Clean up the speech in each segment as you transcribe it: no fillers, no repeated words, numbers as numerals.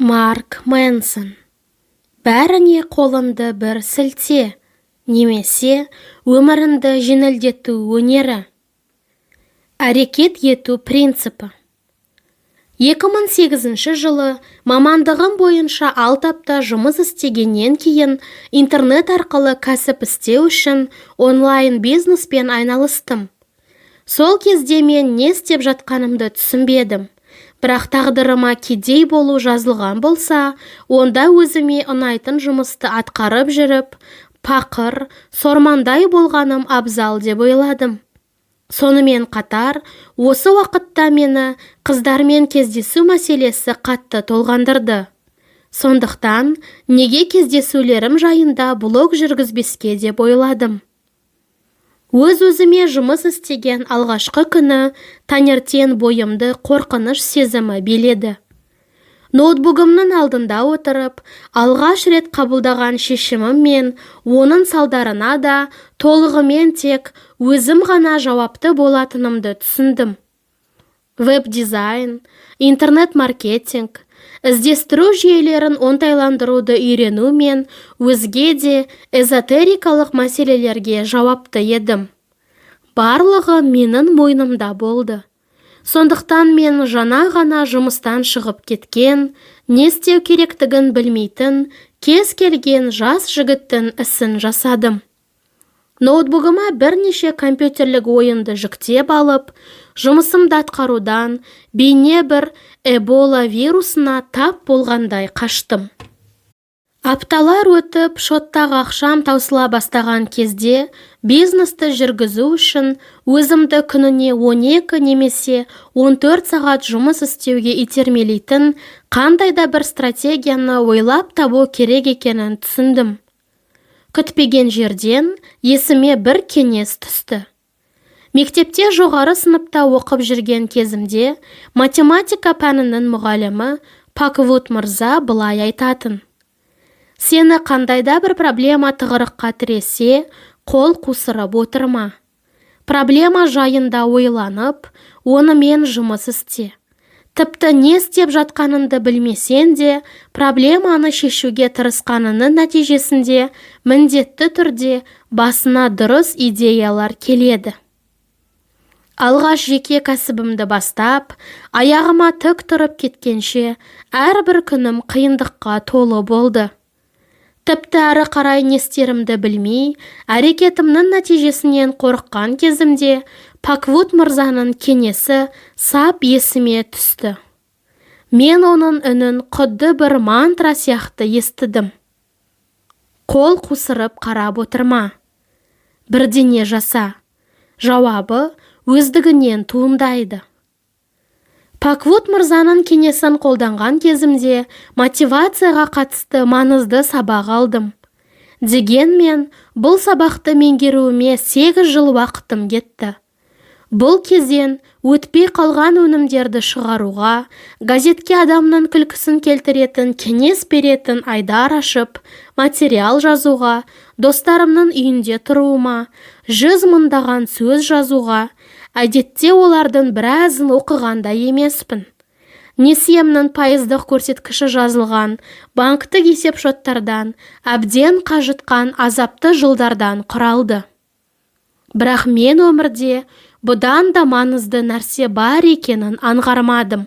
Марк Мэнсон. Бәріне қолыңды бір сілте немесе өміріңді жеңілдету өнері. Әрекет ету принципі. 2008 жылы мамандығым бойынша 6 апта жұмыс істегеннен кейін интернет арқылы кәсіп істеу үшін онлайн бизнеспен айналыстым. Сол кезде мен не істеп жатқанымды түсінбедім. Бірақ тағдырыма кедей болу жазылған болса, онда өзіме ұнайтын жұмысты атқарып жүріп, пақыр, сормаңдай болғаным абзал деп ойладым. Сонымен қатар, осы уақытта мені қыздармен кездесу мәселесі қатты толғандырды. Сондықтан неге кездесулерім жайында блог жүргізбеске деп ойладым. Өз-өзіме жұмыс істеген алғашқы күні таңертең бойымды қорқыныш сезімі биледі. Ноутбугымның алдында отырып, алғаш рет қабылдаған шешімім мен оның салдарына да толығымен тек өзім ғана жауапты болатынымды түсіндім. Веб-дизайн, интернет-маркетинг, іздестіру жүйелерін оңтайландыруды үйрену мен өзге де эзотерикалық мәселелерге жауапты едім. Барлығы менің мойнымда болды. Сондықтан мен жаңа ғана жұмыстан шығып кеткен, не істеу керектігін білмейтін кез келген жас жігіттің ісін жасадым. Ноутбугыма бірнеше компьютерлік ойынды жүктеп алып, жұмысымды атқарудан бейне бір эбола вирусына тап болғандай қаштым. Апталар өтіп, шоттағы ақшам таусыла бастаған кезде бизнесті жүргізу үшін өзімді күніне 12 немесе 14 сағат жұмыс істеуге итермелейтін қандай да бір стратегияны ойлап табу керек екенін түсіндім. Күтпеген жерден есіме бір кеңес түсті. Мектепте жоғары сыныпта оқып жүрген кезімде математика пәнінің мұғалімі Паквуд мырза былай айтатын: Сені қандай да бір проблема тығырыққа тіресе, қол қусырып отырма. Проблема жайында ойланып, онымен жұмыс істе. Тіпті не істеп жатқаныңды білмесең де, проблеманы шешуге тырысқаныңның нәтижесінде міндетті түрде басына дұрыс идеялар келеді. Алғаш жеке кәсібімді бастап, аяғыма тік тұрып кеткенше әрбір күнім қиындыққа толы болды. Тіпті әрі қарай не істерімді білмей, әрекетімнің нәтижесінен қорыққан кезімде Паквуд мырзаның кеңесі сап есіме түсті. Мен оның үнін құдды бір мантра сияқты естідім. Қол қусырып қарап отырма. Бірдеңе жаса. Жауабы өздігінен туындайды. Паквуд мырзаның кеңесін қолданған кезімде мотивацияға қатысты маңызды сабақ алдым. Дегенмен, бұл сабақты меңгеруіме 8 жыл уақытым кетті. Бұл кезең өтпей қалған өнімдерді шығаруға, газетке адамның күлкісін келтіретін кеңес беретін айдар ашып, материал жазуға, достарымның үйінде тұруыма, жүз мыңдаған сөз жазуға, әдетте олардың біразын оқыған да емеспін. Несиемнің пайыздық көрсеткіші жазылған банктік есепшоттардан әбден қажытқан азапты жылдардан құралды. Бірақ мен өмірде бұдан да маңызды нәрсе бар екенін аңғармадым.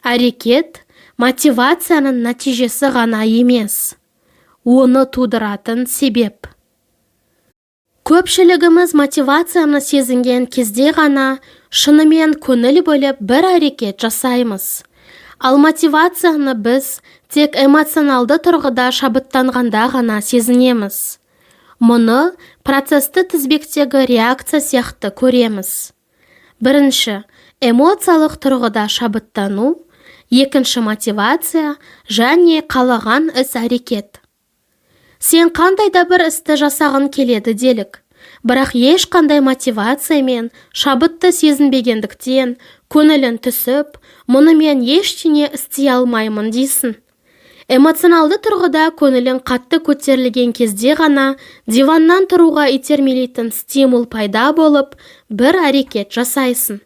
Әрекет мотивацияның нәтижесі ғана емес, оны тудыратын себеп. Көпшілігіміз мотивацияны сезінген кезде ғана шынымен көңіл бөліп бір әрекет жасаймыз. Ал мотивацияны біз тек эмоционалды тұрғыда шабыттанғанда ғана сезінеміз. Мұны процесті тізбектегі реакция сияқты көреміз. Бірінші, эмоциялық тұрғыда шабыттану, екінші мотивация және қалаған іс-әрекет. Сен қандай да бір істі жасағың келеді делік, бірақ ешқандай мотивация мен шабытты сезінбегендіктен көңілің түсіп, мұнымен ештеңе істей алмаймын дейсің. Эмоционалды тұрғыда көңілің қатты көтерілген кезде ғана диваннан тұруға итермелейтін стимул пайда болып, бір әрекет жасайсың.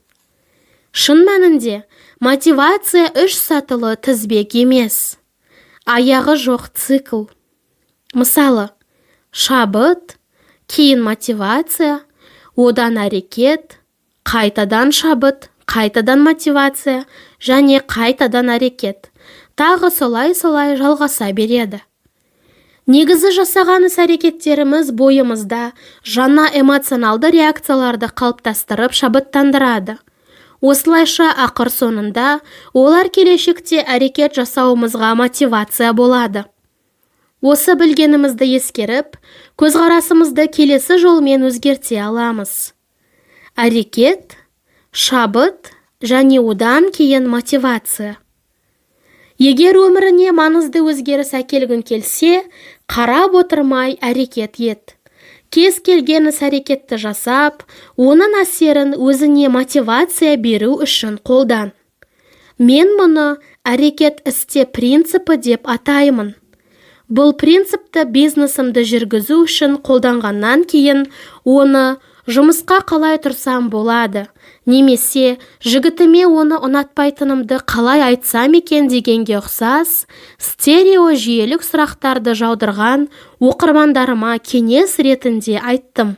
Шын мәнінде, Мотивация үш сатылы тізбек емес, аяғы жоқ цикл. Мысалы, шабыт, кейін мотивация, одан әрекет, қайтадан шабыт, қайтадан мотивация және қайтадан әрекет. Тағы солай-солай жалғаса береді. Негізі жасаған іс-әрекеттеріміз бойымызда жаңа эмоционалды реакцияларды қалыптастырып шабыттандырады. Осылайша ақыр соңында олар келешекте әрекет жасауымызға мотивация болады. Осы білгенімізді ескеріп, көзқарасымызды келесі жолмен өзгерте аламыз. Әрекет, шабыт және одан кейін мотивация. Егер өміріне маңызды өзгеріс әкелгің келсе, қарап отырмай әрекет ет. Кез келген іс-әрекетті жасап, оның әсерін өзіне мотивация беру үшін қолдан. Мен мұны әрекет істе принципі деп атаймын. Бұл принципті бизнесімді жүргізу үшін қолданғаннан кейін оны жұмысқа қалай тұрсам болады, немесе жігітіме оны ұнатпайтынымды қалай айтсам екен дегенге ұқсас стерео жүйелік сұрақтарды жаудырған оқырмандарыма кеңес ретінде айттым.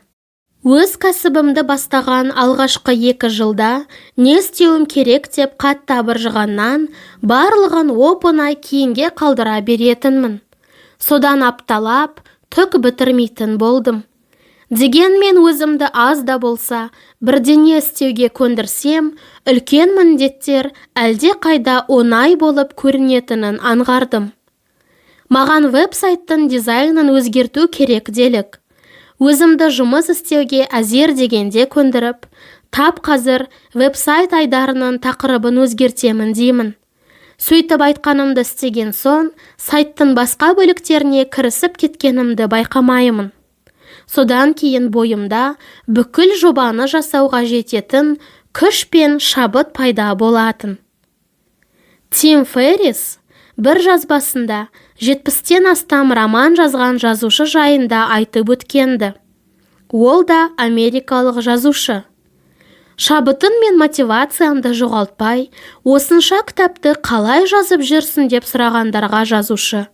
Өз кәсібімді бастаған алғашқы 2 жылда не істеуім керек деп қатты абыржығаннан барлығын оп-оңай кейінге қалдыра беретінмін. Содан апталап, түк бітірмейтін болдым. Дегенмен өзімді аз да болса, бірдеңе істеуге көндірсем, үлкен міндеттер әлде қайда оңай болып көрінетінін аңғардым. Маған веб-сайттың дизайнын өзгерту керек делік. Өзімді жұмыс істеуге әзер дегенде көндіріп, тап қазір веб-сайт айдарының тақырыбын өзгертемін деймін. Сөйтіп айтқанымды істеген соң, сайттың басқа бөліктеріне кірісіп кеткенімді байқамаймын. Содан кейін бойымда бүкіл жобаны жасауға жететін күш пен шабыт пайда болатын. Тим Феррис бір жазбасында 70-тен астам роман жазған жазушы жайында айтып өткенді. Ол да америкалық жазушы. Шабытың мен мотивацияңды жоғалтпай, осынша кітапты қалай жазып жүрсің деп сұрағандарға жазушы: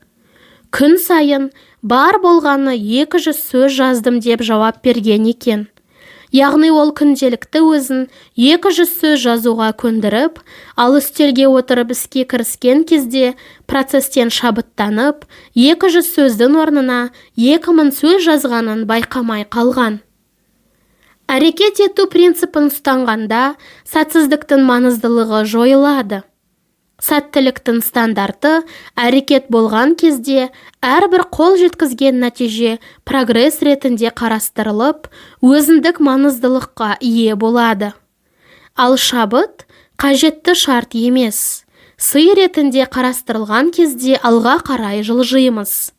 күн сайын бар болғаны 200 сөз жаздым деп жауап берген екен. Яғни ол күнделікті өзін 200 сөз жазуға көндіріп, ал үстелге отырып іске кіріскен кезде процестен шабыттанып, 200 сөздің орнына 2000 сөз жазғанын байқамай қалған. Әрекет ету принципін ұстанғанда сәтсіздіктің маңыздылығы жойылады. Сәттіліктің стандарты әрекет болған кезде әрбір қол жеткізген нәтиже прогресс ретінде қарастырылып, өзіндік маңыздылыққа ие болады. Ал шабыт қажетті шарт емес, сый ретінде қарастырылған кезде алға қарай жылжимыз.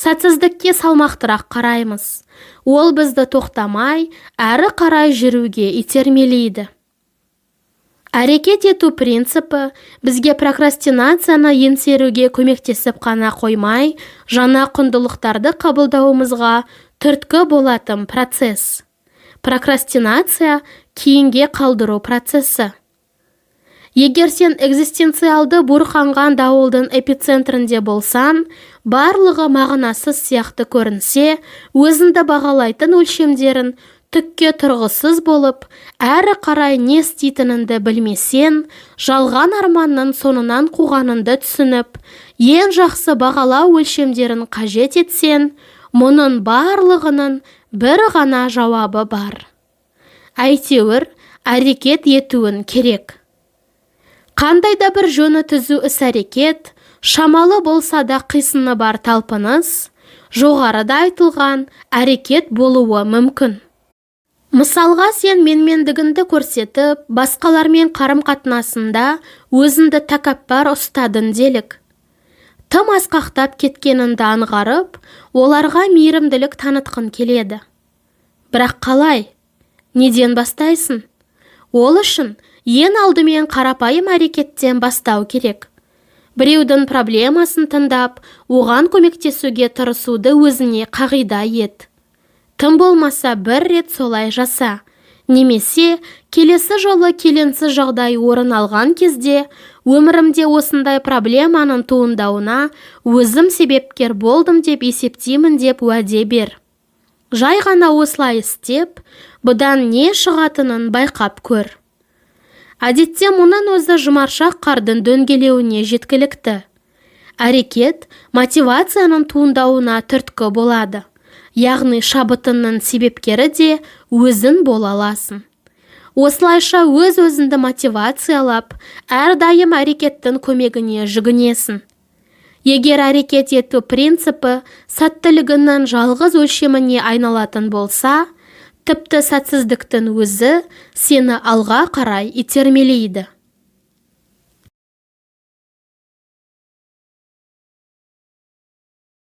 Сәтсіздікке салмақтырақ қараймыз. Ол бізді тоқтамай, әрі қарай жүруге итермелейді. Әрекет ету принципі бізге прокрастинацияны еңсеруге көмектесіп қана қоймай, жаңа құндылықтарды қабылдауымызға түрткі болатын процесс. Прокрастинация кейінге қалдыру процесі. Егер сен экзистенциалды буырқанған дауылдың эпицентрінде болсаң, барлығы мағынасыз сияқты көрінсе, өзіңді бағалайтын өлшемдерін түкке тұрғысыз болып, әрі қарай не істейтініңді білмесең, жалған арманның соңынан қуғаныңды түсініп, ең жақсы бағалау өлшемдерін қажет етсең, мұның барлығының бір ғана жауабы бар. Әйтеуір, әрекет етуің керек. Қандай да бір жөні түзу іс-әрекет, шамалы болса да қисыны бар талпыныс, жоғарыда айтылған әрекет болуы мүмкін. Мысалға, сен менмендігіңді көрсетіп, басқалармен қарым-қатынасында өзіңді тәкаппар ұстадың делік. Тым асқақтап кеткеніңді аңғарып, оларға мейірімділік танытқың келеді. Бірақ қалай? Неден бастайсың? Ол үшін ең алдымен қарапайым әрекеттен бастау керек. Біреудің проблемасын тыңдап, оған көмектесуге тырысуды өзіне қағида ет. Тым болмаса бір рет солай жаса, Немесе келесі жолы келеңсіз жағдай орын алған кезде өмірімде осындай проблеманың туындауына өзім себепкер болдым деп есептеймін деп уәде бер. Жай ғана осылай істеп, бұдан не шығатынын байқап көр. Әдетте мұның өзі жұмаршақ қардың дөңгелеуіне жеткілікті. Әрекет мотивацияның туындауына түрткі болады. Яғни шабытыңның себепкері де өзің бола аласың. Осылайша өз-өзіңді мотивациялап, әрдайым әрекеттің көмегіне жүгінесің. Егер әрекет ету принципі сәттілігіңнің жалғыз өлшеміне айналатын болса, тіпті сәтсіздіктің өзі сені алға қарай итермелейді.